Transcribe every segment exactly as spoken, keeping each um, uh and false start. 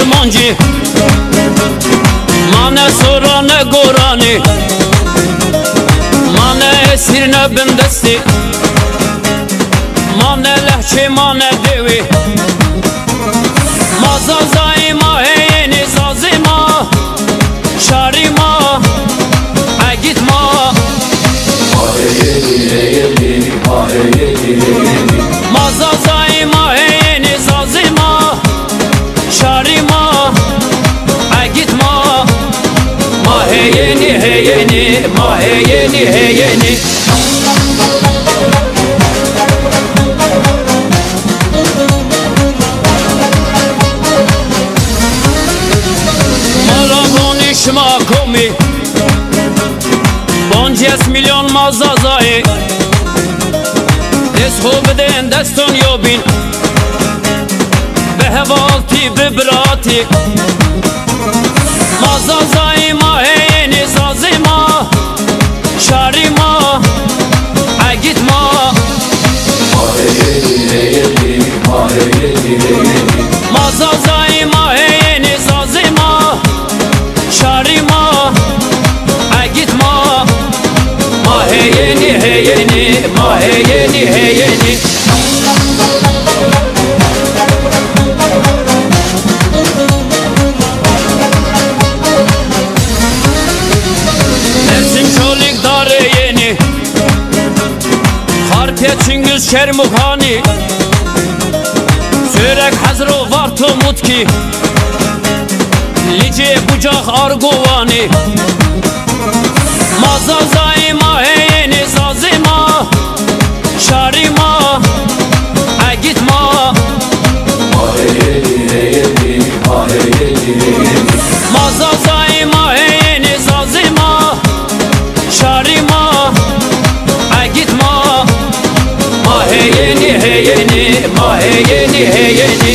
Mancî, ma ne sora ne goranî, ma ne esîr ne bindestî, ma ne lehçe ma ne dewî. Ma Zazayî ma heyênî, Zazî ma, şarî ma, egît ma. Ma heyênî, heyênî, ma heyênî, heyênî. Ma Zazayî ma heyênî, Zazî ma, şarî ma, egît ma. Ma heyênî, heyênî, ma heyênî, heyênî. Ma ra vonî şima komî, pancês mîlyon ma Zazayî. Dest xo bidên deston yobîn, bi hevaltî, bi biratî. Ma Zazayî ma heyênî, Zazî ma, şarî ma, egît ma. Ma heyênî, heyênî, ma heyênî, heyênî. Ma Zazayî ma heyênî, Zazî ma, şarî ma, egît ma. Ma heyênî, heyênî, ma heyênî, heyênî. Mersin Çolîg Darê Yenî, Xarpêt Çingîz Çermûxanî, Sêwreg Hezro Varto Mutkî, Licê Bucax Argowanî. Ma Zazayî ma heyênî, Zazî ma, şarî ma, egît ma. Ma heyênî, heyênî, ma heyênî, heyênî. Ma Zazayî ma heyênî, Zazî ma, şarî ma, egît ma. Ma heyênî, heyênî, ma heyênî, heyênî.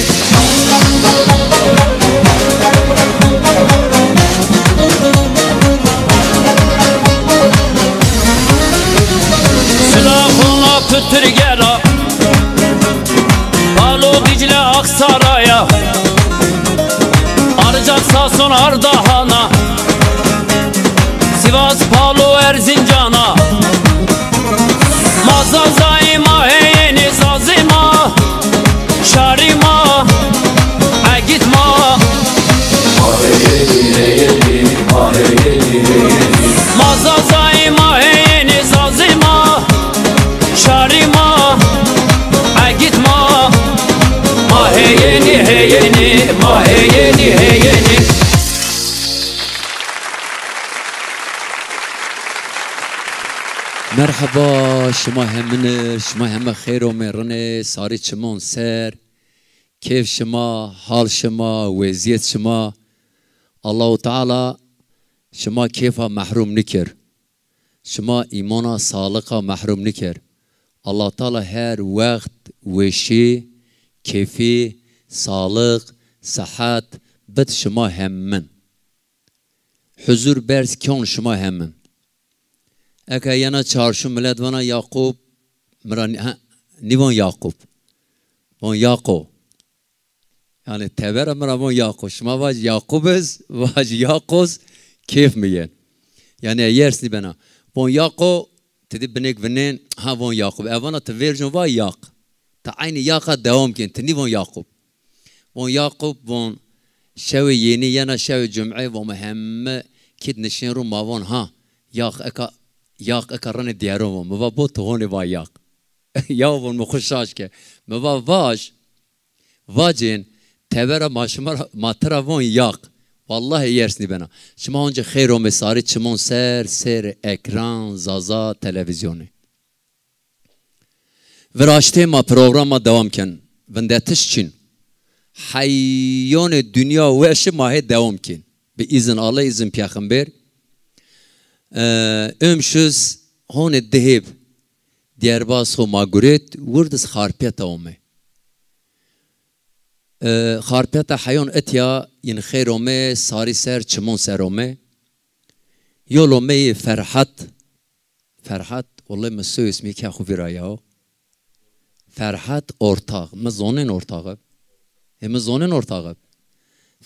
Silahona Pitirgera, Palo Dicle Aksaraya, Arcak Sason Ardahana, Sivas Palo Erzincana. Ma Zazayî ma heyênî, Zazî ma, şarî ma, egît ma. Ma heyênî, heyênî, ma heyênî, heyênî. Ma Zazayî ma heyênî, Zazî ma, şarî ma, egît ma. Ma heyênî, heyênî, ma heyênî, heyênî. Merheba, şima hemin ir, şima heme xeyr omê rinê, sarî çimon ser. Kêf şima, hal şima, wezîyet şima. Allahu Teala şima kêfa mehrûm nikir. Şima îmona, saliqa mehrûm nikir. Allah Teala her wext weşî, kêfî, saliq, sihet bid şima hemin. Huzur berz kon şima hemin. Eke yena çarşu milet vana Yaqub, mi ra nî-, ha, nîvon Yaqub. Von Yaqo. Yanî tebera mi ra von Yaqo. Şima vac Yaqub iz, vac Yaqoz, kêf mi yen. Yanî yers nîbena. Von Yaqo, ti dî binêk vinên, ha von Yaqub. E vana ti vêrcon va Yaq. Ti eynî Yaqa dewam kên, ti nîvon Yaqub. Von Yaqub, von şewê yenî yena şewê cum'e, von mi heme kît nişên ro ma von ha, Yaq eka, Yaq eka renê dîyeron von. Mi va bo ti honê va Yaq. Ya von mi xwu şaş ke. Mi va vaj, vacên, tebera ma şima ra, ma ti ra von Yaq. Wallahî yers nîbena. Şima onca xeyr omê sarî çimon ser, sêr ekran, Zaza televîzyonî. Viraştê ma programa dewam ken. Vindetiş çin. Heyonê dinya weşi ma hê dewam kin. Bi îzin Allah, îzin peyxember. E, ömşüz honê dihêb Diyarbas xo ma gurêt, wirdiz Xarpêta ome. E, Xarpêta heyon itya yin xeyr ome, sarî ser, çimon ser ome. Yol ome yê Ferhat, Ferhat, wellay mi soy ismî ke xwu vîra ya. Ferhat Ortağ. Mi zonên Ortağ ib. E, mi zonên Ortağ ib.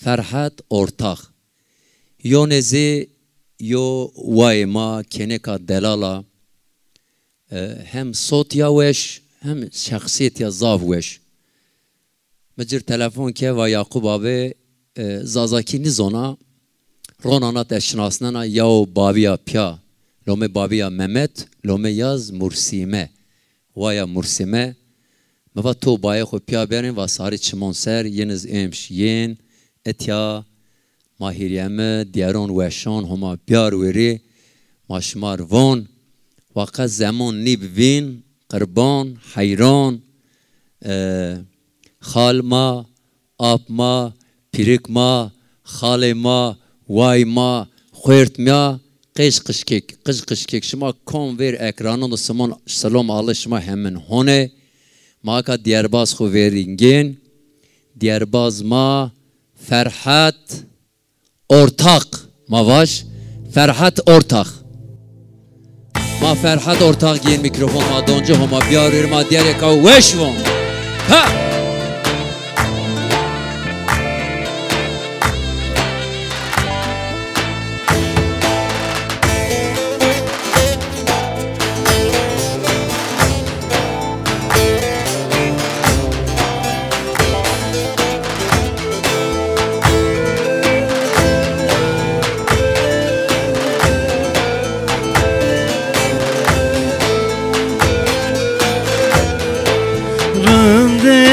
Ferhat Ortax. Yonê zî yo wayê ma, kênêka delal a. E, hem sot ya weş, hem şexsîyet ya zaf weş. Mi ci rê telefon ke, va Yaqub abi, e, Zazakî nîzona, rona na te şinasnena, yaw bavîya pîya, lomê bavîya Memet, lomê yaz Mursîme. Waya Mursîme, mi va to bayê xwu pîya bêrên, va sarî çimon ser, yin iz êmş yên, itya ma hîrye mi, dîyeron weşon, Homa biyar wêrî, ma şima rê von, wa qe zemon nîb vîn, qirban, heyran, e, xal ma, ap ma, pîrik ma, xalê ma, way ma, xuêrt ma, qij qijkêk, qij qijkêk. Şima kom vêr ekranon de simon, silom alê şima hemin honê. Ma ka dîyerbaz xwu vêrîn gên. Dîyerbaz ma Ferhat Ortax. Ma vaj Ferhat Ortax. Ma Ferhat Ortax gên mîkrofon ma don ci, Homa biyar wêr, ma dîyerêka weş von. Ha! Rindê,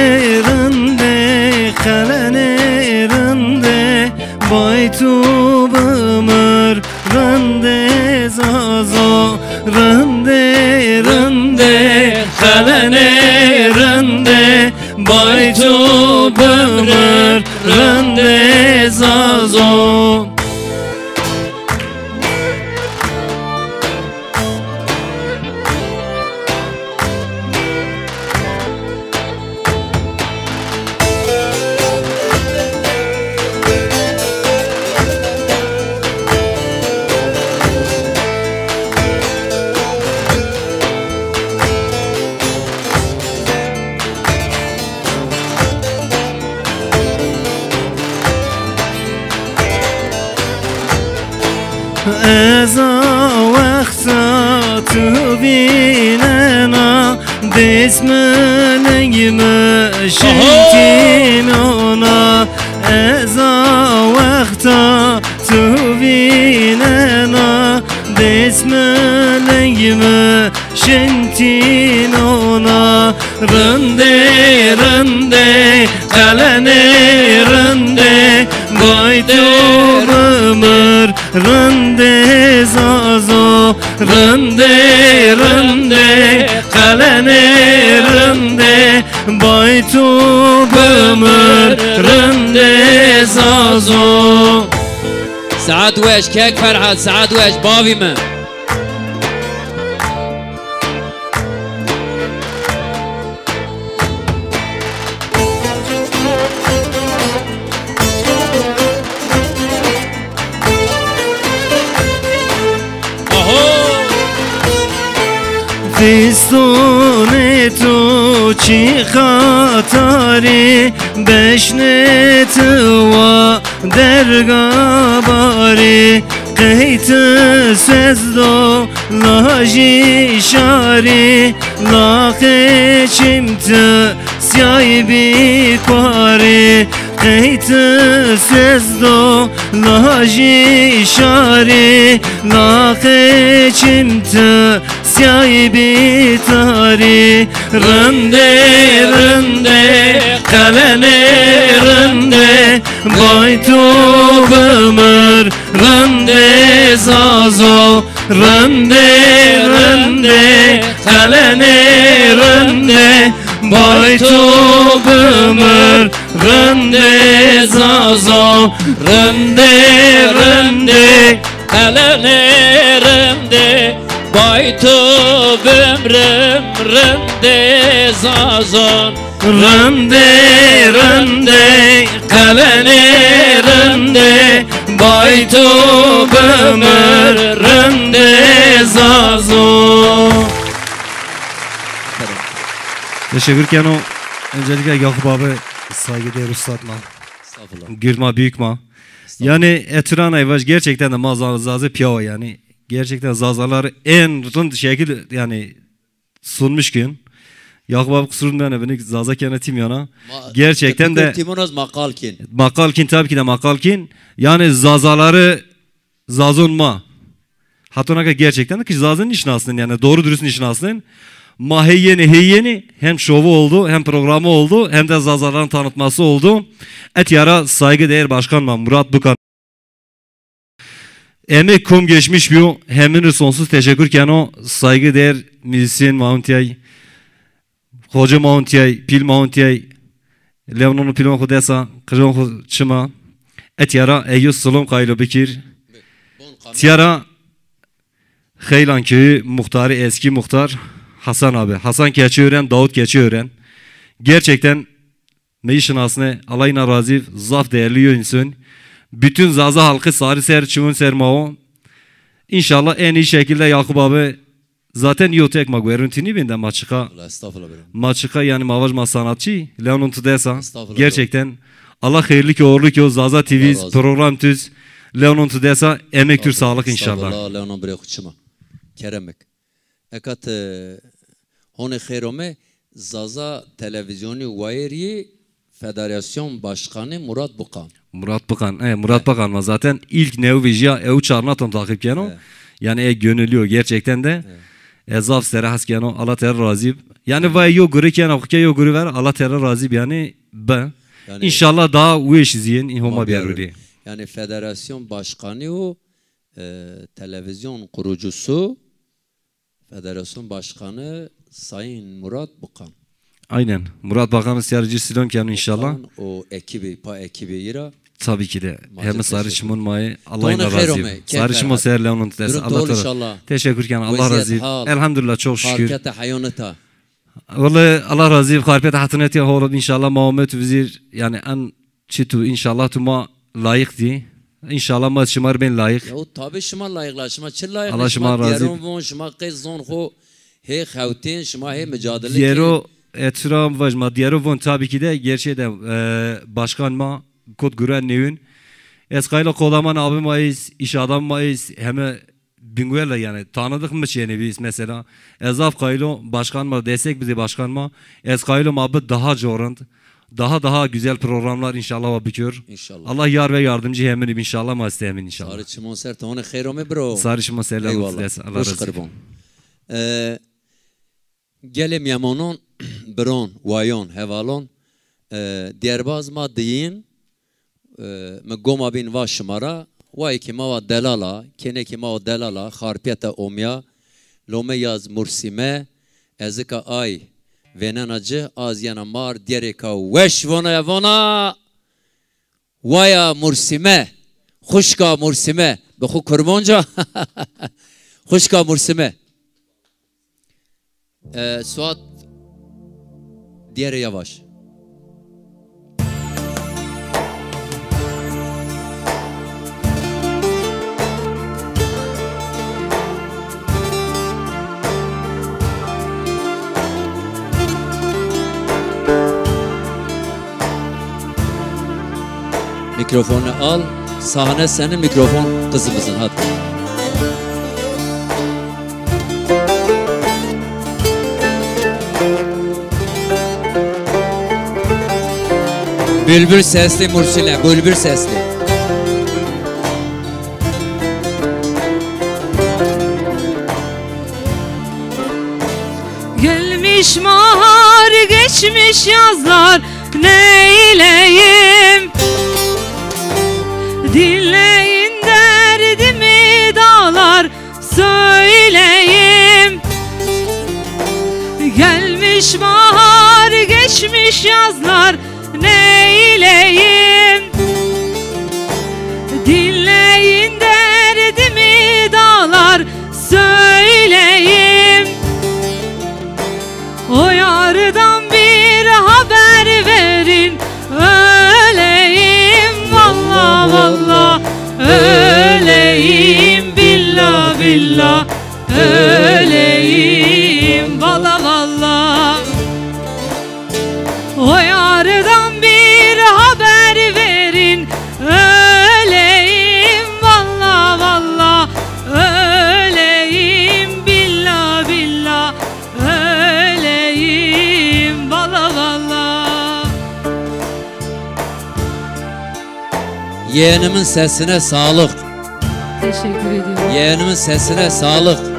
rindê, qelenê rindê, bay tu bimir, rindê zazo, rindê, rindê, qelenê rindê, bay tu bimir, rindê zazo. Ez a wexta tu vînena, dest mi ling mi şintînona. Ez a wexta tu vînena, dest mi ling mi şintînona. Rindê, rindê, qelenê rindê, bay tu bimir, rindê zazo, rindê, rindê, qelenê rindê, bay tu bimir, rindê zazo. Saet weş, kek Ferhat, saet weş, bavî mi. Aho! Fîstonê to çî xatarî, beşnê ti wa derga barî, qey ti sezdo lajî şarî, laqê çim ti siyay bî kuarî, qey ti sezdo lajî şarî, laqê çim ti siyay bî tarî. Rindê, rindê, qelenê rindê, bay tu bimir, rindê zazo. Rindê, rindê, qelenê rindê, bay tu bimir, rindê zazo. Rindê, rindê, qelenê rindê, bay tu bimrim, rindê zazon. Rindê, rindê, qelenê rindê, bay tu bimir, rindê zazo. Teşekkür keno. Öncelikle Yakup abi, saygıdeğer üstadla. Estağfurullah. Gird ma, büyük ma. Estağfurullah. Yani Etirana Ayvaş gerçekten de ma Za-, Zaza piyawa yani. Gerçekten Zazalar en rind şekil yani sunmuş gün. Yakup abi kusurun bene beni Zaza kene tim yana. Ma-, gerçekten de Timonoz makal kin. Makal kin, tabii ki de makal kin. Yani Zazaları Zazon ma. Hatta ne kadar gerçekten de ki Zazın nişnasın yani doğru dürüst nişnasın. Ma hey yeni hey yeni hem şovu oldu hem programı oldu hem de Zazaların tanıtması oldu. Etiyara saygıdeğer başkan ma Murat Bukan. Emek kom geçmiş biyo, hemini sonsuz teşekkür keno, saygıdeğer müzisyen Mahuntiyay, hoca Mahuntiyay, pil Mahuntiyay, lewnonu pilon xu desa, qıjon xu çima, etiyara eyo silom qaylo bikir. Tiyara Xeylan köyü muhtarı, eski muhtar Hasan abi. Hasan Keçiören, Davut Keçiören. Gerçekten Meyi şinasne, Allah înan razî, zaf değerli yo insan. Bütün Zaza halkı sarı ser, çimun ser ma o. İnşallah en iyi şekilde Yakup abi zaten yo tek ma guerun tini bin de ma çıka. Estağfurullah, estağfurullah bro. Ma çıka yani ma vaj ma sanatçı, leonun tu desa. Estağfurullah bro. Gerçekten Allah hayırlı ki uğurlu ki o Zaza T V program tüz, leonun tu desa, emek tür sağlık inşallah. Estağfurullah, leonun bre xuçima. Keremek. Eka ti honê xêr ome, Zaza Televizyonî wayîrî Federasyon Başkanı Murat Bukan. Murat Bukan, e, Murat Bakan ma zaten ilk newi vejîya ew çarna tam takip keno. Evet. Yani e gönüllü o gerçekten de. Evet. E, zaf sere hes keno. Allah Teala razî. Yani vay yo guri kena, xu ke yo guri ver, Allah Teala razî yani be. Yani inşallah daha weş ziyin, in homa biyaruri. Yani federasyon başkanı o, e, televizyon kurucusu, Federasyon Başkanı Sayın Murat Bukan. Aynen. Murat Bakan'ı siyarıcı silon kenu inşallah. Bukan o ekibi, pa ekibi ira. Tabii ki de. Hem sarı şimon mayı. Allah ina razı. Sarı şimon ser leonun tes. Allah Teala. Teşekkür ken. Allah razı. Elhamdülillah, çok şükür. Harpiyata hayoneta. Vallahi Allah razı. Harpiyata hatıneti oğlum inşallah Muhammed Vizir yani en Çi tu, inşallah tu ma layık dî. İnşallah ma şima rê bên layık. Ya o tabi şima layık la, şima çi layık? Allah şima razı. Diyero von, şima qey zon xo hê xewtên, şima hê mücadele kên. Diyero, e, tu ra vaj ma diyero von tabi ki de gerçi de, e, başkan ma kot guren newin. Ez qayla kodaman abi ma iz, iş adam ma iz, heme Bingöl de yani tanıdık mı çênê biz mesela. Ez zaf qaylo başkan ma destek bizi başkan ma. Ez qaylo ma bi daha corind. Daha daha güzel programlar inşallah wa bikör. İnşallah. Allah yar ve yardımcı hemin inşallah ma istemin inşallah. Sarı çimon ser, tonê xeyr ome bro. Sarı çimon ser. Eyvallah. Allah razı olsun. Ee, Gelê mîyemonon, biron, wayon, hevalon, e, dêrbaz ma diyin, e, mi goma bîn va şima ra, wayê kê ma wa delal a, kênekê ma wa delal a, Xarpiyete omya, lome yaz Mursîme, ezika ay vênena ci, az yena mar, diyerêka weş vona ya vona. Waya Mursîme, xuşka Mursîme, bi xwu Kurmonca, xuşka Mursîme. E, Suat, diyere yavaş. Mikrofonu al. Sahne senin, mikrofon kızımızın. Hadi. Bülbül sesli Mursîme, bülbül sesli. Gelmiş bahar, geçmiş yazlar, neyleyim? Dinleyin derdimi dağlar, söyleyim. Gelmiş bahar, geçmiş yazlar, neyleyim? Dinleyin derdimi dağlar, söyleyim. O yardan bir haber verin, öleyim valla valla, öleyim billa billa, öleyim valla valla. O yar Yeğenimin sesine sağlık. Teşekkür ediyorum. Yeğenimin sesine sağlık.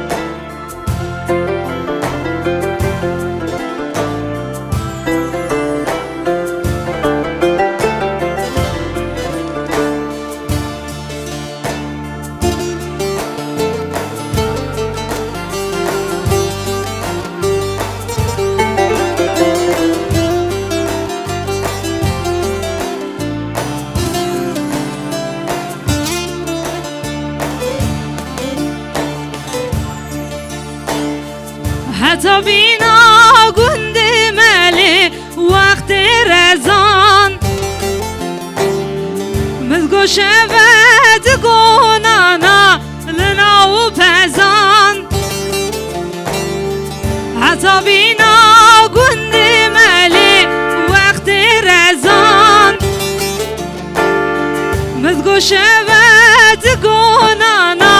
Heta bîna gundê melê wextê rezan. Mizgo şeve di gonana lina û pezan. Heta bîna gundê melê wextê rezan. Mizgo şeve di gonana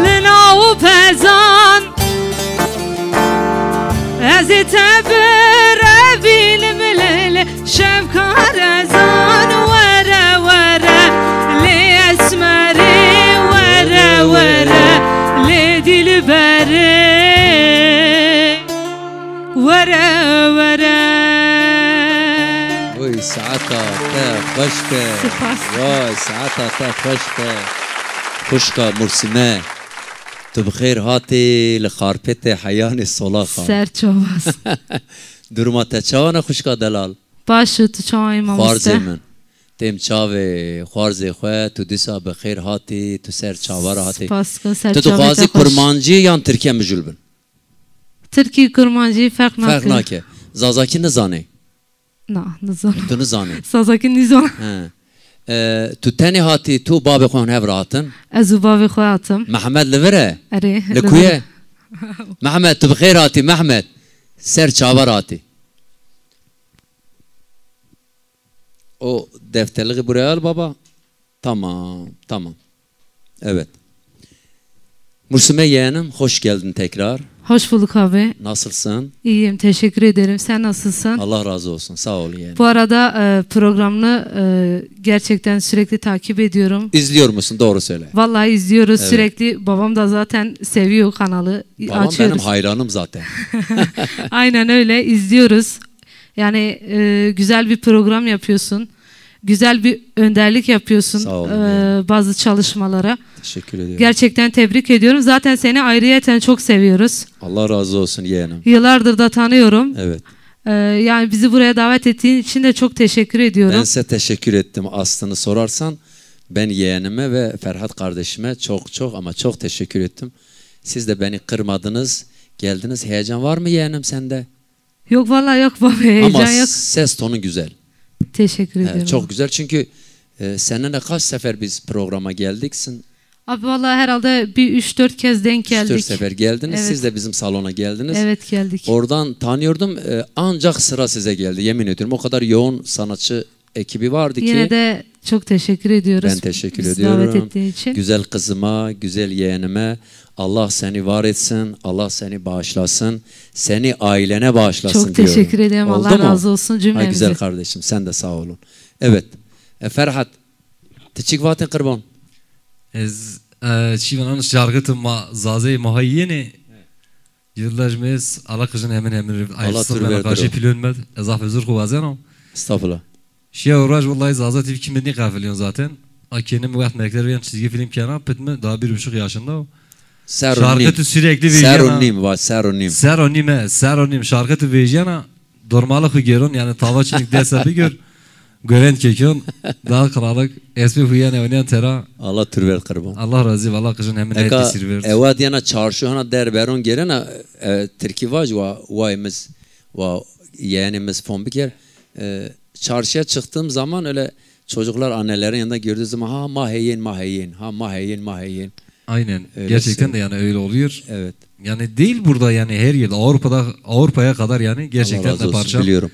lina û pezan. Ez ê te birevînim lê lê şevka rezan. Were were lê esmerê, were were lê dîlberê. Were were. Oy, saeta te xweş be. Spas. Vay, saeta te xweş be. Xwişka Mursime, tu bi xêr hatî li Xarpêtê Heyanê Solaxan. Ser çawas. Duruma te çawa ne xwişka delal? Baş o, tu çawa yî mamoste? Xwarzê min. Têm çavê xwarzê xwe, tu dîsa bi xêr hatî, tu ser çava ra hatî. Spas, ser çavê te xweş. Tu dixwazî kurmancî yan tirkî em jûl bin? Tirkî, kurmancî ferq nake. Ferq nake. Zazakî nizanê? Na, nizano. Tu nizanê? Zazakî nizano. He. E, tu tenê hatî, tu û babê xwe hûn hev ra hatin? Ez û bavê xwe hatim. Mehmet li vir e? Erê, li vir e. Li ku ye? Mehmet, tu bi xêr hatî, Mehmet. Ser çava ra hatî. O defterliği buraya al baba. Tamam, tamam. Evet. Mursime yeğenim, hoş geldin tekrar. Hoş bulduk abi. Nasılsın? İyiyim, teşekkür ederim. Sen nasılsın? Allah razı olsun, sağ ol yeğenim. Bu arada, e, programını, e, gerçekten sürekli takip ediyorum. İzliyor musun? Doğru söyle. Vallahi izliyoruz sürekli. Evet. Babam da zaten seviyor kanalı. Babam benim hayranım zaten. Açıyoruz. Aynen öyle, izliyoruz. Yani, e, güzel bir program yapıyorsun. Güzel bir önderlik yapıyorsun, sağ olun, e, bazı çalışmalara. Teşekkür ediyorum. Gerçekten tebrik ediyorum. Zaten seni ayrıyeten çok seviyoruz. Allah razı olsun yeğenim. Yıllardır da tanıyorum. Evet. E, yani bizi buraya davet ettiğin için de çok teşekkür ediyorum. Ben size teşekkür ettim. Aslını sorarsan ben yeğenime ve Ferhat kardeşime çok çok ama çok teşekkür ettim. Siz de beni kırmadınız, geldiniz. Heyecan var mı yeğenim sende? Yok, vallahi yok baba, heyecan yok. Ama ses tonun güzel. Teşekkür ederim. He, çok güzel çünkü, e, seninle kaç sefer biz programa geldik? Abi vallahi herhalde bir üç dört kez denk geldik. Üç dört sefer geldiniz. Evet. Siz de bizim salona geldiniz. Evet, geldik. Oradan tanıyordum, e, ancak sıra size geldi. Yemin ediyorum, o kadar yoğun sanatçı ekibi vardı ki. Yine de çok teşekkür ediyoruz. Ben teşekkür ediyorum. Bizi davet ettiğin için. Güzel kızıma, güzel yeğenime Allah seni var etsin, Allah seni bağışlasın, seni ailene bağışlasın diyorum. Çok teşekkür ederim. Oldu mu? Allah razı olsun cümlemize. Ay güzel kardeşim, sen de sağ olun. Evet. E, Ferhat, ti çik vatên qirban? Ez, e, çi vanan şarkı tu ma, zazey ma hay yeni. Yıllar mez, Allah kızın hemin hemin. Allah türber. Karşı pilon med, ez af özür xu wazeno. Estağfurullah. Şiya uğraş vallahi Zaza T V kimi nîqefilîyon zaten. A kenim wext mekteb yan çizgi film kena, pit mi daha bir buçuk yaşında o. Ser û nîm. Şarkı tu sürekli vejyena. Ser û nîm va, ser û nîm. Ser û nîm, e, ser û nîm. Şarkı tu vejyena, dormalı xu geron, yani tava çinik desa bigör. Govend kekiyon, daha krallık, espê huyen ewnîyan tera. Allah türber qirban. Allah razî, vallahi qijin hemin tesir verdi. Ewa diyena çarşı hana derberon gerena, e, Tirkî vac wa, wayimiz, wa yeğenimiz fon biker. E, çarşıya çıktığım zaman öyle çocuklar annelerin yanında gördüğü zaman, "Ha, ma heyên, ma heyên, ha, ma heyên, ma heyên." Aynen. Öyle gerçekten de yani öyle oluyor. Evet. Yani değil burada, yani her yerde, Avrupa'da, Avrupa'ya kadar yani gerçekten de parça. Allah razı olsun, biliyorum.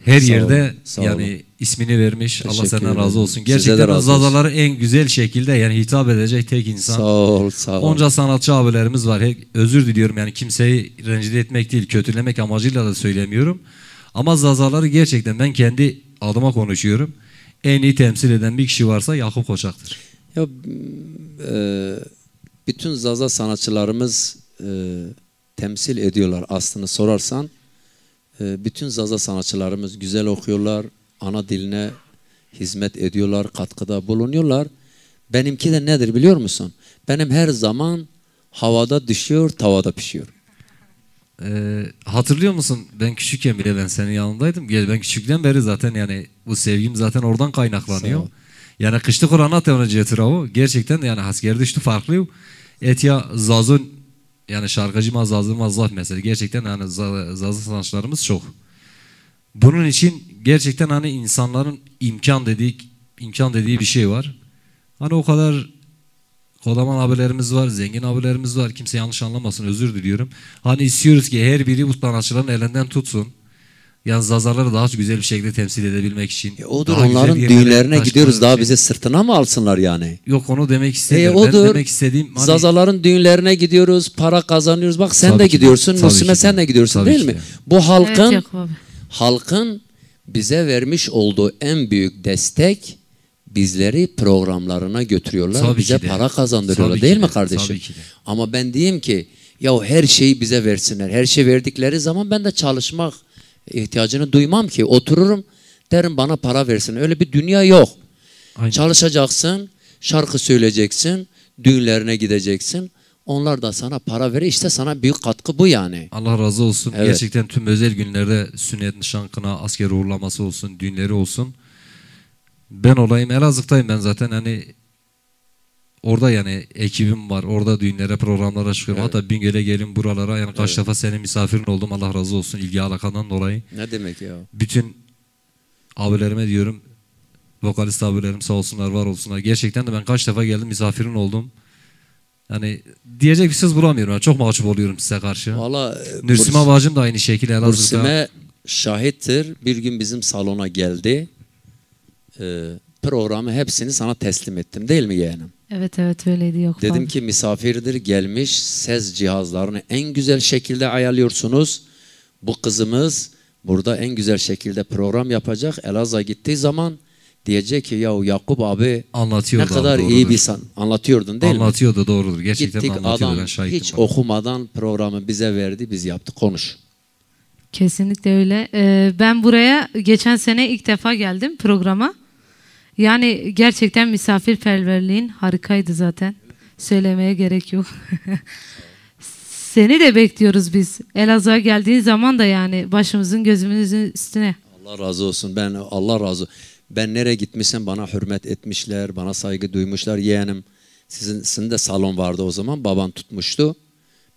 Her yerde yani ismini vermiş. Allah senden razı olsun. Teşekkür ederim. Size de razı olsun. Gerçekten de Zazaları en güzel şekilde yani hitap edecek tek insan. Sağ ol, sağ ol. Onca sanatçı abilerimiz var. He-, özür diliyorum yani kimseyi rencide etmek değil, kötülemek amacıyla da söylemiyorum. Ama Zazaları gerçekten ben kendi adıma konuşuyorum. en iyi temsil eden bir kişi varsa Yakup Koçak'tır. Ya, e, bütün Zaza sanatçılarımız, e, temsil ediyorlar aslını sorarsan. E, bütün Zaza sanatçılarımız güzel okuyorlar, ana diline hizmet ediyorlar, katkıda bulunuyorlar. Benimki de nedir biliyor musun? Benim her zaman havada düşüyor, tavada pişiyor. Ee, hatırlıyor musun? Ben küçükken bile ben senin yanındaydım. Gel, ben küçükten beri zaten yani bu sevgim zaten oradan kaynaklanıyor. Sağ ol. Yani kışlık oranı da ona cetir o. Gerçekten yani has gerdiştî farklı. Etya Zazun yani şarkıcı ma Zazun ma zaf mesela. Gerçekten yani Za- Zaza sanatçılarımız çok. Bunun için gerçekten hani insanların imkan dediği imkan dediği bir şey var. Hani o kadar kodaman abilerimiz var, zengin abilerimiz var. Kimse yanlış anlamasın, özür diliyorum. Hani istiyoruz ki her biri bu sanatçıların elinden tutsun. Yani Zazaları daha güzel bir şekilde temsil edebilmek için. E, odur, daha güzel onların bir yerlere düğünlerine gidiyoruz, taşımaları daha için. Bize sırtına mı alsınlar yani? Yok, onu demek E, istemiyorum. Ben odur. Demek istediğim hani Zazaların düğünlerine gidiyoruz, para kazanıyoruz. Bak sen Tabii de ki de, gidiyorsun, tabii Müslüme ki de. Sen de gidiyorsun Tabii değil ki mi? De. Bu Evet, halkın Yakup abi. Halkın bize vermiş olduğu en büyük destek bizleri programlarına götürüyorlar, Tabii bize ki de. Para kazandırıyorlar Tabii değil ki mi de. Kardeşim? Tabii ki de. Ama ben diyeyim ki ya her şeyi bize versinler. Her şey verdikleri zaman ben de çalışmak ihtiyacını duymam ki. Otururum, derim bana para versin. Öyle bir dünya yok. Aynen. Çalışacaksın, şarkı söyleyeceksin, düğünlerine gideceksin. Onlar da sana para verir. İşte sana büyük katkı bu yani. Allah razı olsun. Evet. Gerçekten tüm özel günlerde sünnet, nişan, kına, asker uğurlaması olsun, düğünleri olsun. Ben olayım, Elazığ'dayım ben zaten. Hani orada yani ekibim var. Orada düğünlere, programlara çıkıyorum. Evet. Hatta Bingöl'e gelin buralara. Yani kaç Evet. defa senin misafirin oldum. Allah razı olsun ilgi alakandan dolayı. Ne demek ya? Bütün abilerime diyorum. Vokalist abilerim sağ olsunlar, var olsunlar. Gerçekten de ben kaç defa geldim, misafirin oldum. Yani diyecek bir söz bulamıyorum. Yani çok mahcup oluyorum size karşı. Valla, e, Nursima Burs- bacım da aynı şekilde Elazığ'da. Bursime şahittir. Bir gün bizim salona geldi. E, programı hepsini sana teslim ettim. Değil mi yeğenim? Evet, evet, öyleydi, yok Dedim falan. Ki misafirdir gelmiş. Ses cihazlarını en güzel şekilde ayarlıyorsunuz. Bu kızımız burada en güzel şekilde program yapacak. Elazığ'a gittiği zaman diyecek ki ya Yakup abi Anlatıyordu ne kadar abi, iyi doğrudur. Bir san-, anlatıyordun değil mi? Anlatıyordu, doğrudur. Gerçekten Gittik, anlatıyordu. Adam Ben şahittim hiç buna. Okumadan programı bize verdi, biz yaptık. Konuş. Kesinlikle öyle. Ee, ben buraya geçen sene ilk defa geldim programa. Yani gerçekten misafirperverliğin harikaydı zaten. Söylemeye gerek yok. Seni de bekliyoruz biz. Elazığ'a geldiğin zaman da yani başımızın gözümüzün üstüne. Allah razı olsun. Ben Allah razı. Ben nereye gitmişsem bana hürmet etmişler, bana saygı duymuşlar. Yeğenim, sizin, sizin de salon vardı o zaman. Baban tutmuştu.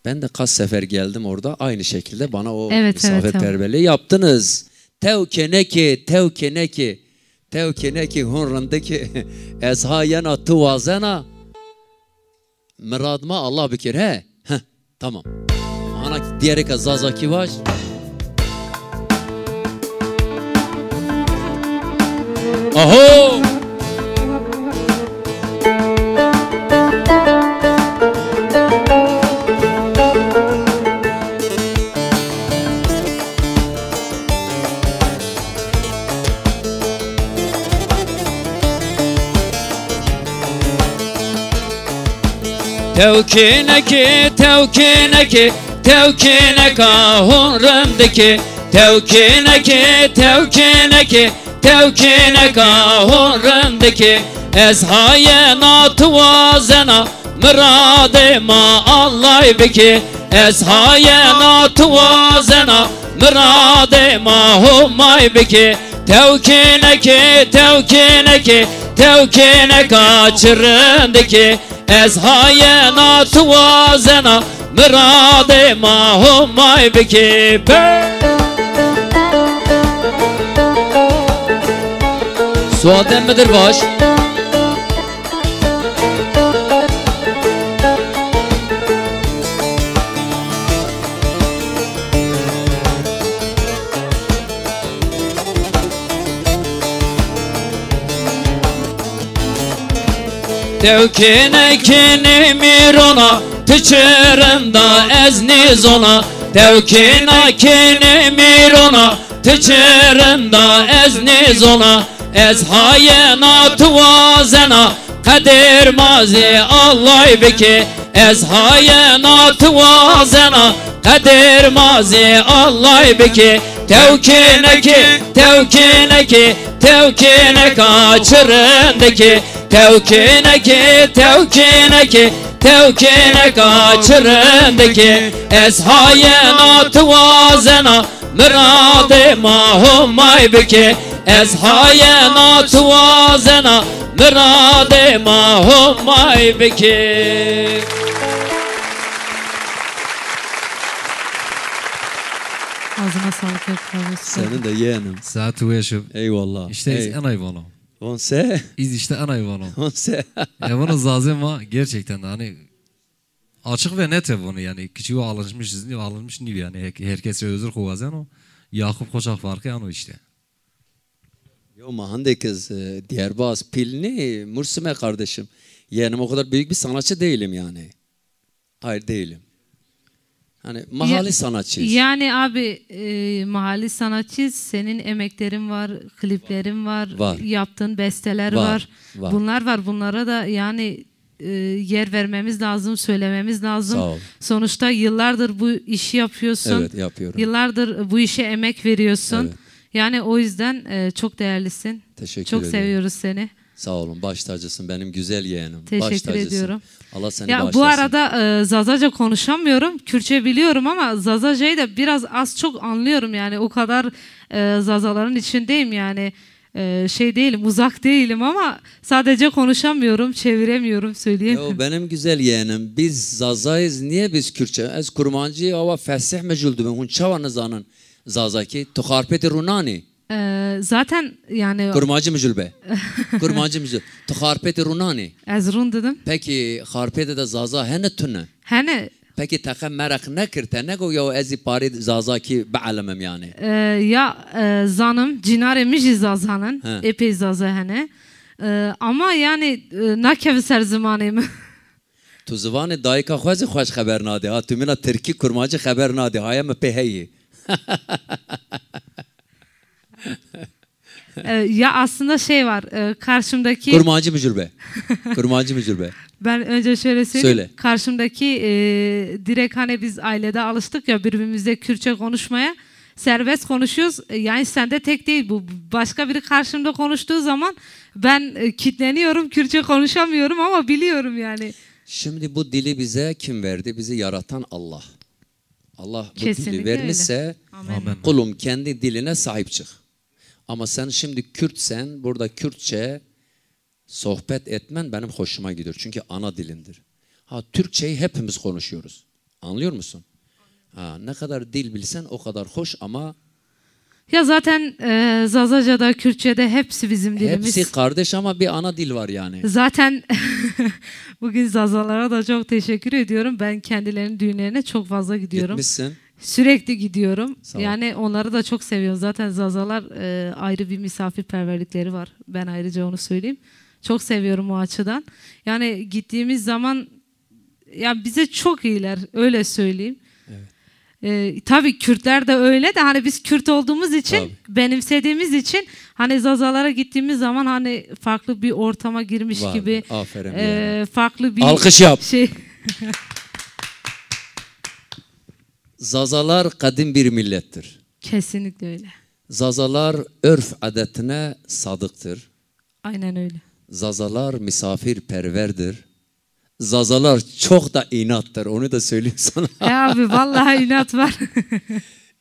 Ben de kaç sefer geldim orada. Aynı şekilde bana o Evet, evet, misafirperverliği yaptınız. Tew kenekê, tew kenekê, tew kenekê hon rindikê. Ez ha yena tu wazena. Mirad ma Allah bikir, he? Heh, tamam. Ana diyereka Zazakî vaj. Aho! Tewkênekê, tewkênekê, tewkêneka hon rindikê. Tewkênekê, tewkênekê, tewkêneka hon rindikê. Ez ha yena tu wazena, miradê ma Allay bikê. Ez ha yena tu wazena, miradê ma Homay bikê. Tewkênekê, tewkênekê, tewkêneka çi rindikê. Ez ha yena tu wazena, miradê ma Homay bikê. Pe! Suade mi dir vaj. Tewkênekê nêmîrona, ti çi rinda ez nêzona. Tewkênekê nêmîrona, ti çi rinda ez nêzona. Ez hayena tu wazena, qedêr ma zî Allay bikê. Ez hayena tu wazena, qedêr ma zî Allay bikê. Tewkênekê, tewkênekê, tewkêneka çi rindikê. Tewkênekê, tewkênekê, tewkêneka çi rindikê. Ez hayena tu wazena, miradê ma Homay bikê. Ez hayena tu wazena, miradê ma Homay bikê. Ağzına sağlık, Erkan abi, süper. Senin de yeğenim. Saat weş ib. Eyvallah. İşte iz enay vano. Von se? İz işte enay vano. Von se? Ya vano zazê ma gerçekten de hani açık ve net e vano yani. Kiçî o alışmış, alışmış nîyo yani. Her, herkes özür xo wazeno. Yakup Koçak farkı ano işte. Yo, ma hende kez, e, Diyarbaz, Pilni, Mursime kardeşim. Yeğenim, o kadar büyük bir sanatçı değilim yani. Hayır, değilim. Hani mahalli sanatçıyız. Yani abi, e, mahalli sanatçıyız. Senin emeklerin var, kliplerin var, yaptığın besteler var. Var, var. Bunlar var. Bunlara da yani, e, yer vermemiz lazım, söylememiz lazım. Sağ ol. Sonuçta yıllardır bu işi yapıyorsun. Evet, yapıyorum. Yıllardır bu işe emek veriyorsun. Evet. Yani o yüzden, e, çok değerlisin. Teşekkür ederim. Çok seviyoruz seni. Sağ olun, baş tacısın benim güzel yeğenim. Baş tacısın. Teşekkür ediyorum. Allah seni bağışlasın. Ya bu arada, e, Zazaca konuşamıyorum. Kürtçe biliyorum ama Zazacayı da biraz az çok anlıyorum yani. O kadar, e, Zazaların içindeyim yani. E, şey değilim, uzak değilim ama sadece konuşamıyorum, çeviremiyorum, söyleyemiyorum. Ya benim güzel yeğenim, biz Zazayız, niye biz Kürtçe? Ez Kurmancî, awa fesih mecul dibim, hûn çawa nizanin Zazakî? Tu Xarpêtî rûnanî? E, zaten yani Kurmancî mi jul be. Kurmancî mi jul. Tu Xarpêtî rûnanî? Ez rûn didim. Peki Xarpêtî de Zaza hene tune? Hene. Peki teqe mereq nekir, te nego ya ez zî parê Zazakî bielimim yani? E, ya, e, zanim, cînarê mi jî Zazanin, epey Zaza hene. E, ama yani, e, nakevi ser zimanê mi. Tu zivanê dayika xo zî xweş xeber nadê. Ha, tu mina tirkî, kurmancî xeber nadê. Haya mi pê heyî. E, ya aslında şey var, e, karşımdaki Kurmancî mi jul be. Kurmancî mi jul be. Ben önce şöyle söyleyeyim. Söyle. Karşımdaki, e, direkt hani biz ailede alıştık ya birbirimize Kürtçe konuşmaya. Serbest konuşuyoruz. E, yani sende tek değil bu. Başka biri karşımda konuştuğu zaman ben, e, kitleniyorum, Kürtçe konuşamıyorum ama biliyorum yani. Şimdi bu dili bize kim verdi? Bizi yaratan Allah. Allah bu dili vermişse, kulum, kendi diline sahip çık. Ama sen şimdi Kürtsen, burada Kürtçe sohbet etmen benim hoşuma gidiyor. Çünkü ana dilindir. Ha, Türkçeyi hepimiz konuşuyoruz. Anlıyor musun? Ha, ne kadar dil bilsen o kadar hoş ama Ya zaten, e, Zazaca'da, Kürtçe'de hepsi bizim dilimiz. Hepsi kardeş ama bir ana dil var yani. Zaten bugün Zazalara da çok teşekkür ediyorum. Ben kendilerinin düğünlerine çok fazla gidiyorum. Gitmişsin. Sürekli gidiyorum. Sağ ol. Yani onları da çok seviyorum. Zaten Zazalar, e, ayrı bir misafirperverlikleri var. Ben ayrıca onu söyleyeyim. Çok seviyorum o açıdan. Yani gittiğimiz zaman ya bize çok iyiler, öyle söyleyeyim. Evet. E, tabii Kürtler de öyle de hani biz Kürt olduğumuz için, benimsediğimiz için hani Zazalara gittiğimiz zaman hani farklı bir ortama girmiş gibi, e, farklı bir şey. Zazalar kadim bir millettir. Kesinlikle öyle. Zazalar örf adetine sadıktır. Aynen öyle. Zazalar misafirperverdir. Zazalar çok da inattır, onu da söyleyeyim sana. E abi, vallahi inat var.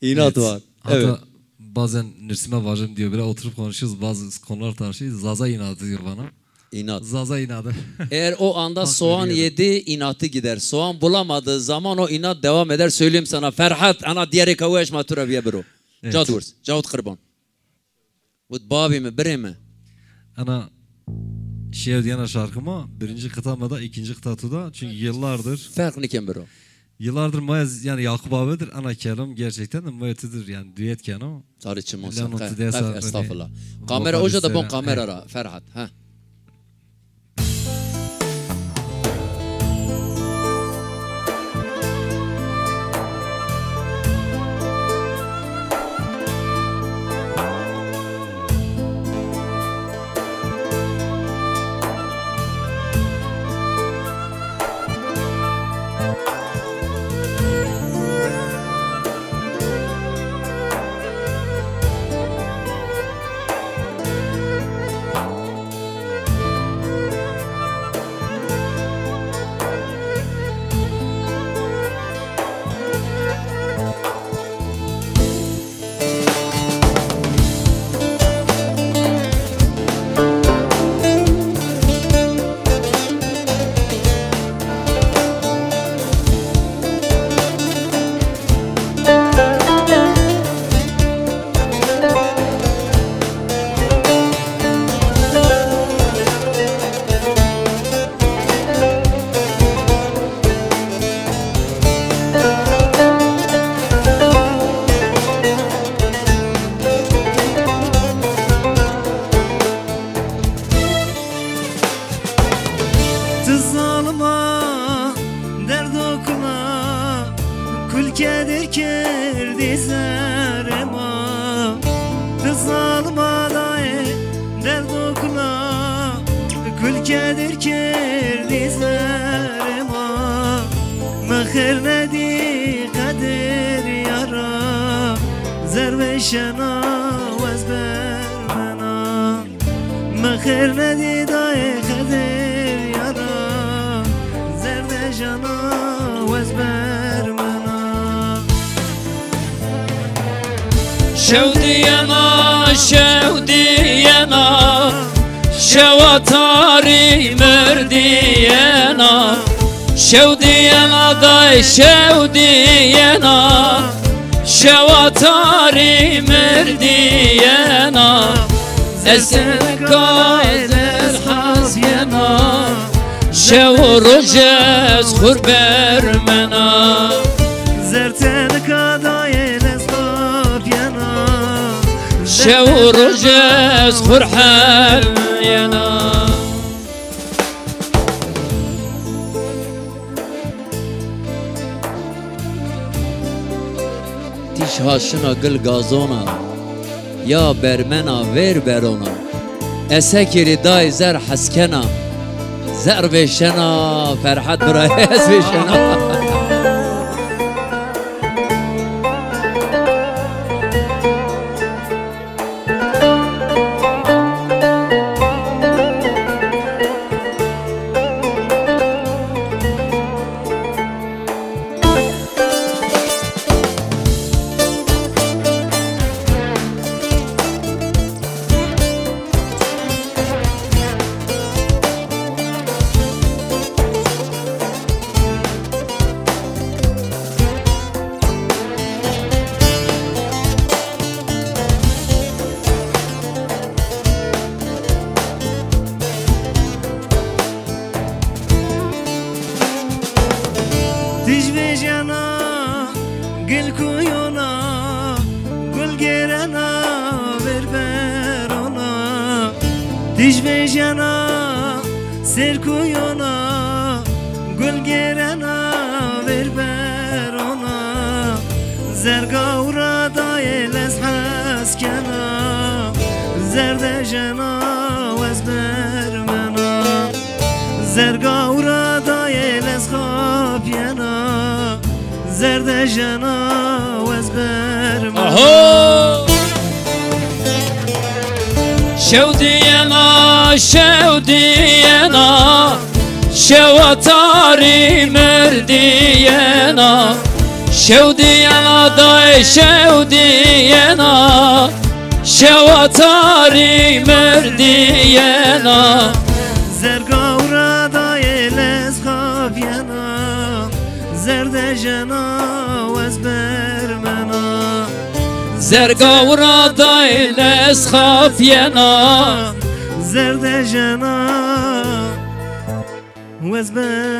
İnat var. Evet. Hatta bazen Nürsime bacım diyor, böyle oturup konuşuyoruz, bazı konular tartışıyoruz. Zaza inadı diyor bana. İnat. Zaza inadı. Eğer o anda soğan yedi, inatı gider. Soğan bulamadığı zaman o inat devam eder. Söyleyeyim sana, Ferhat, ana diyarê ka weş ma tu ra biye biro. Evet. Cawit wurs, cawit qirban. Wut babî mi, birê mi. Ana şiir diyena şarkı ma, birinci kıta ma da, ikinci kıta tu da. Çünkü yıllardır. Ferq niken biro. Yıllardır ma ez, yani Yakup abidir, ana kelam gerçekten de ma tudir yani düet keno. Tarih çim olsun. Qef, estağfurullah. Kamera oca da bon kamera ra, Ferhat. Ha. Serê ma, mi xêr nedî qedir yara, zervêşena wez bermena. Mi xêr nedî dayê qedir yara, zerdejana wez bermena. Şew dîyena, şew dîyena, şewa tarî mirdîyena. Şew dîyena day, şew dîyena, şewa tarî mirdîyena. Ez tenka ez, ez hes yena, şew û roj ez xur bermena. Zertenka dayê lez xapyena, şew û roj ez xur hemyena. Tîj ha şina gil gazona, ya bermena vêr berona. Ez sekerî day zer heskena, zer vêşena, Ferhat birayê ez vêşena. Tîj vejena gil kuyona, gul gêrena vêr berona. Tîj vejena sêr kuyona, gul gêrena vêr berona. Zerga û ra dayê lez hes kena, zerdejena wez bermena. Zerga û ra dayê lez xapyena, zerdejena wez bermena. Aho! Şew dîyena, şew dîyena, şewa tarî mirdîyena. Şew dîyena day, şew dîyena, şewa tarî mirdîyena. Zerga û ra dayê lez xapyena, zerdejena wez bermena. Zerga û ra dayê lez xapyena, zerdejena wez bermena.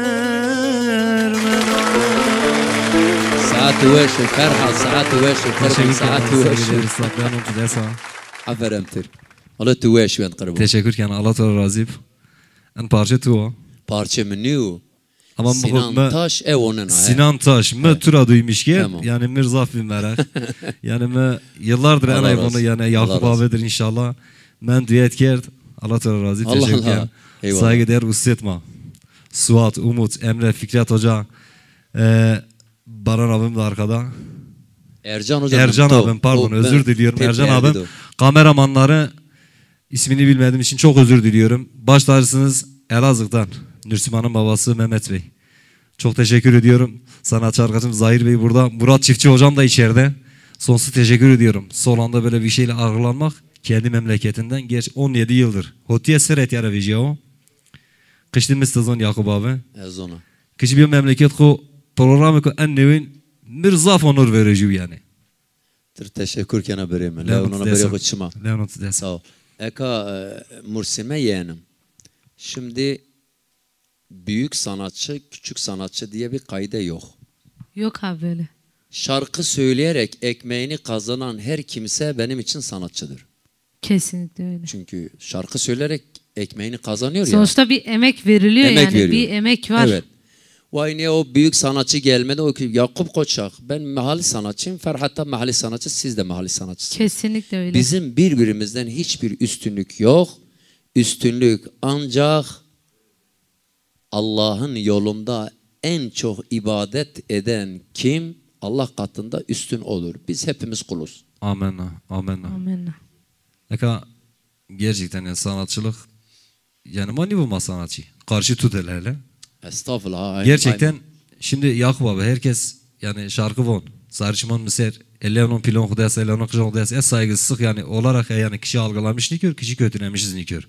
Saet weş, Ferhat, saet weş, Ferhat, saet weş. Aferin tir. Allah tu weş wend qirban. Teşekkür ken, Allah tu ra razî b. En parçe tu o. Parçe mi nîyo. Ama mi Sinan Taş ev onena, he. Sinan Taş, mi tu ra duymuş ki, yani mi zaf bir merak. Yani mi yıllardır en ayıp onu, yani Yakup abidir inşallah. Men düet kerd. Allah tu ra razî, teşekkür ederim. Eyvallah. Saygıdeğer Ustet ma. Suat, Umut, Emre, Fikret Hoca, e, Baran abim de arkada. Ercan hocam. Ercan abim, pardon, özür diliyorum. Ercan abim. Kameramanları ismini bilmediğim için çok özür diliyorum. Baş tacısınız Elazığ'dan. Nursiman'ın babası Mehmet Bey. Çok teşekkür ediyorum. Sanatçı arkadaşım Zahir Bey burada. Murat Çiftçi hocam da içeride. Sonsuz teşekkür ediyorum. Son anda böyle bir şeyle ağırlanmak kendi memleketinden geç on yedi yıldır. Hotiye seret yara vejîya o. Kıştı mı sezon Yakup abi. Ez ona. Kişi bir memleket ko programı ko en newin mir zaf onur vereceği yani. Tir teşekkür kena birê mi. Leonona birê xo çima. Leonon tu desa. Sağ ol. Eka, e, Mursime yeğenim. Şimdi büyük sanatçı, küçük sanatçı diye bir kaide yok. Yok abi böyle. Şarkı söyleyerek ekmeğini kazanan her kimse benim için sanatçıdır. Kesinlikle öyle. Çünkü şarkı söyleyerek ekmeğini kazanıyor ya. Sonuçta bir emek veriliyor yani, bir emek var. Evet. Vay niye o büyük sanatçı gelmedi, o ki Yakup Koçak. Ben mahalli sanatçıyım, Ferhat da mahalli sanatçı, siz de mahalli sanatçısınız. Kesinlikle öyle. Bizim birbirimizden hiçbir üstünlük yok. Üstünlük ancak Allah'ın yolunda en çok ibadet eden kim? Allah katında üstün odur. Biz hepimiz kuluz. Amenna, amenna. Amenna. Eka gerçekten yani sanatçılık, yani ma nîvû ma sanatçı. Karşı tut hele hele. Estağfurullah. Aynı, gerçekten aynı. Şimdi Yakup abi, herkes yani şarkı von. Sarı çiman mı ser, ellenon pilon xudayas, ellenon qıjon xudayas. E, saygısızlık yani olarak, e, yani kişi algılamış nîkör, kişi kötülemiş nîkör.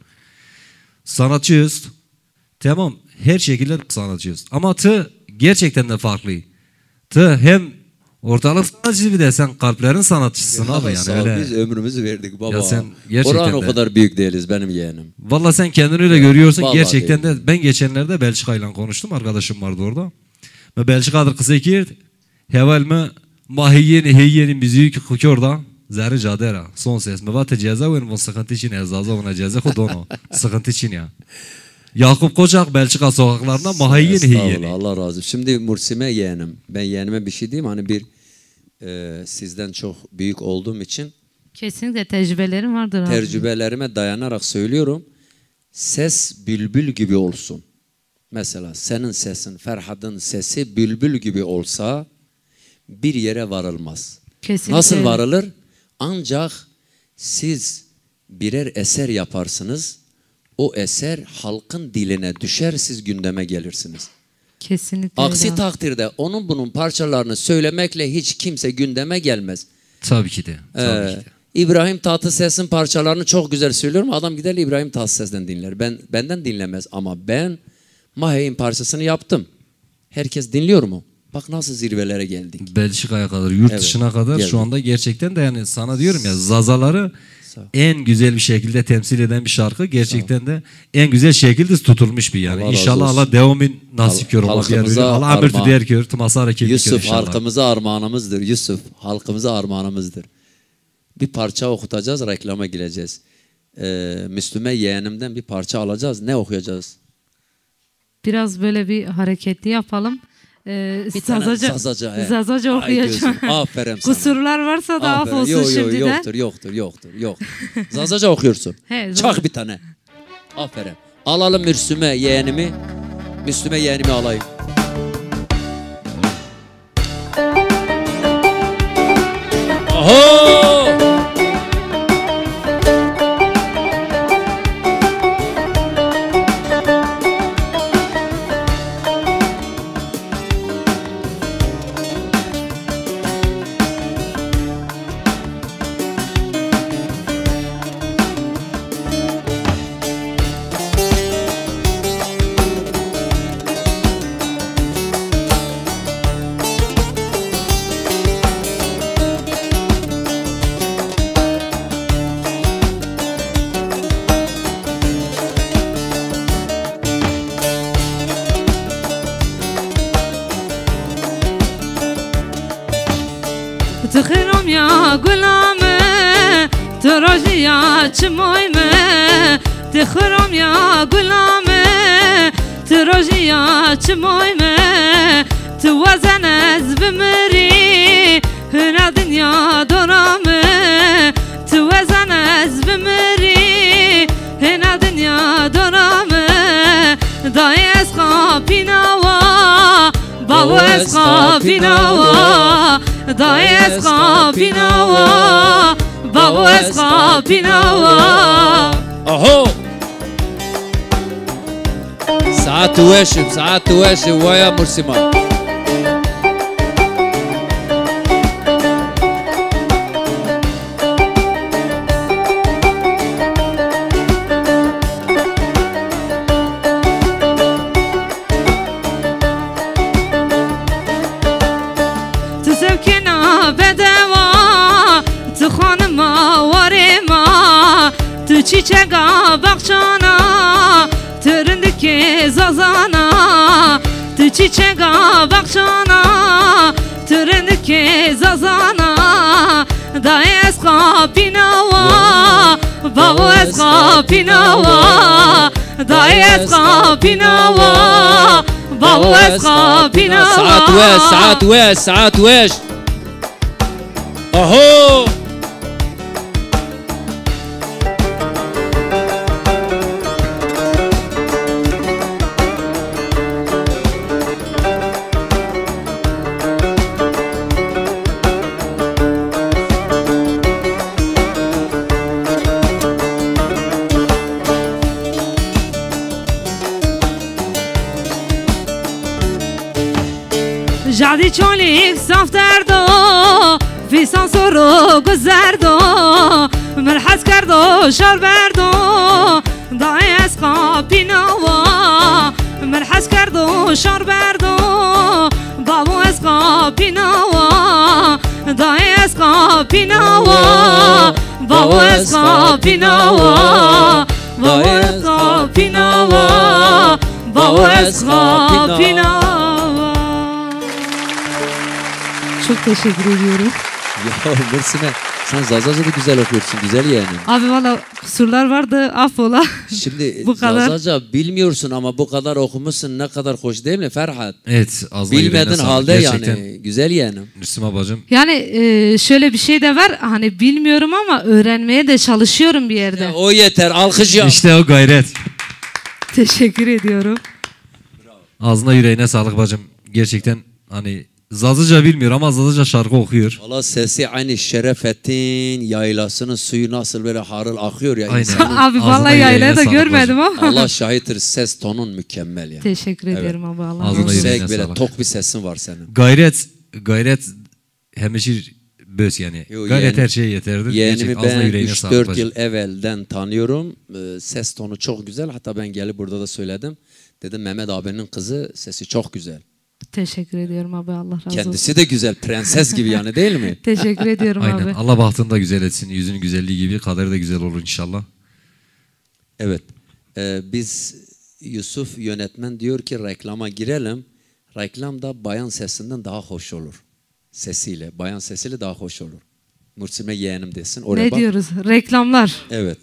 Sanatçıyız. Tamam, her şekilde sanatçıyız. Ama tı gerçekten de farklı. Tı hem ortalık sanatçısı, bir de sen kalplerin sanatçısısın abi, yani sağ ol, öyle. Biz ömrümüzü verdik baba. Ya sen gerçekten de. Orhan o kadar büyük değiliz benim yeğenim. Valla sen kendini öyle görüyorsun. Vallahi gerçekten de. Ben geçenlerde Belçika ile konuştum. Arkadaşım vardı orada. Ve Belçika'dır kısa girdi. Heval mi ma heyênî heyênî muzîk xu kor da zerrê cader a. Son ses. Mi va ti ceza wen, von sıkıntı çin, ez Zaza, vona ceza xu dono. Sıkıntı çin ya. Yakup Koçak, Belçika sokaklarında ma heyênî heyênî. Estağfurullah, Allah razı olsun. Şimdi Mursime yeğenim. Ben yeğenime bir şey diyeyim. Hani bir, e, sizden çok büyük olduğum için. Kesinlikle tecrübelerim vardır abi. Tecrübelerime dayanarak söylüyorum. Ses bülbül gibi olsun. Mesela senin sesin, Ferhat'ın sesi bülbül gibi olsa bir yere varılmaz. Kesinlikle. Nasıl varılır? Ancak siz birer eser yaparsınız, o eser halkın diline düşer, siz gündeme gelirsiniz. Kesinlikle öyle. Aksi takdirde onun bunun parçalarını söylemekle hiç kimse gündeme gelmez. Tabii ki de, tabii ki de. Ee, İbrahim Tatlıses'in parçalarını çok güzel söylüyorum. Adam gider İbrahim Tatlıses'ten dinler. Ben, benden dinlemez ama ben Mahey'in parçasını yaptım. Herkes dinliyor mu? Bak nasıl zirvelere geldik. Belçika'ya kadar, yurt dışına kadar şu anda gerçekten de yani sana diyorum ya, Zazaları en güzel bir şekilde temsil eden bir şarkı. Gerçekten de en güzel şekilde tutulmuş bir yani. Allah razı olsun. İnşallah Allah devamın nasip gör. Allah bir yer verir. Allah ömür diler gör. Tüm hasar ekip inşallah. Yusuf, halkımıza armağanımızdır. Yusuf, halkımıza armağanımızdır. Bir parça okutacağız, reklama gireceğiz. Ee, Müslüme yeğenimden bir parça alacağız. Ne okuyacağız? Biraz böyle bir hareketli yapalım. Ee, bir tane Zazaca, Zazaca, he. Zazaca okuyacağım. Ay gözüm, aferin sana. Kusurlar varsa da af olsun şimdiden. Aferin. Yok, yok, yoktur, yoktur, yoktur, yok. Zazaca okuyorsun. He, Zaza- Çak bir tane. Aferin. Alalım Müslüme yeğenimi. Müslüme yeğenimi alayım. Oho! Ti xirom ya gula mi, ti rojî ya çimoy mi, ti xirom ya gula mi, ti rojî ya çimoy mi, ti wazen ez bimirî, hina dinya dona mi, ti wazen ez bimirî, hina dinya dona mi, dayê ez qapîna wa. Bawo ez qapîna wa, dayê ez qapîna wa, bawo ez qapîna wa. Aho! Saet weş ib, saet weş ib, waya Mursîma. Tu zewkêna bedewa, tu xanima warê ma, tu çîçega baxçana, tu rindikê zazana, tu çîçega baxçana, tu rindikê zazana. Dayê ez qapîna wa, bawo ez qapîna wa. Dayê ez qapîna wa, bawo ez qapîna wa. Saet weş, saet weş, saet weş. Aho! Rîçolîk zaf derdo, fîsan sor û guzerdo, min hes kerdo şar berdo, dayê ez qapînawa. Min hes kerdo şar berdo, bavo ez qapînawa, dayê ez qapînawa, bavo ez qapînawa, bavo ez qapînawa, bavo ez qapînawa. Çok teşekkür ediyorum. Ya Mursime, sen Zazaca da güzel okuyorsun, güzel yani. Abi valla kusurlar vardı, affola. Şimdi Bu kadar. Zazaca bilmiyorsun ama bu kadar okumuşsun, ne kadar hoş değil mi Ferhat? Evet, ağzına yüreğine Bilmediğin sağlık. halde Gerçekten yani, güzel yani. Müslüman bacım. Yani e, şöyle bir şey de var, hani bilmiyorum ama öğrenmeye de çalışıyorum bir yerde. Ya, o yeter, alkış yap. İşte o gayret. Teşekkür ediyorum. Ağzına yüreğine sağlık bacım. Gerçekten hani Zazaca bilmiyor ama Zazaca şarkı okuyor. Valla sesi aynı Şerefettin yaylasının suyu nasıl böyle harıl akıyor ya Aynen. insanın. Abi Ağzına vallahi yüreğine yaylaya da sağlık görmedim bacım. ama. Allah şahittir, ses tonun mükemmel yani. Teşekkür Evet. ediyorum abi, Allah Ağzına razı olsun. yüreğine Yüksek böyle sağlık. tok bir sesin var senin. Gayret, gayret hemişir bös yani. Yo, Gayret yeğenim- her şeye yeterdir. Yeğenimi Gerçekten ağzına ben yüreğine üç sağlık dört bacım. yıl evvelden tanıyorum. Ee, ses tonu çok güzel. Hatta ben gelip burada da söyledim. Dedim Mehmet abinin kızı sesi çok güzel. Teşekkür ediyorum abi, Allah razı olsun. Kendisi de güzel, prenses gibi yani, değil mi? Teşekkür ediyorum Aynen. abi. Allah bahtını da güzel etsin. Yüzünün güzelliği gibi kaderi de güzel olur inşallah. Evet. Ee, biz Yusuf yönetmen diyor ki reklama girelim. Reklam da bayan sesinden daha hoş olur. Sesiyle, bayan sesiyle daha hoş olur. Mursime yeğenim desin. Oraya Ne bak. diyoruz? Reklamlar. Evet.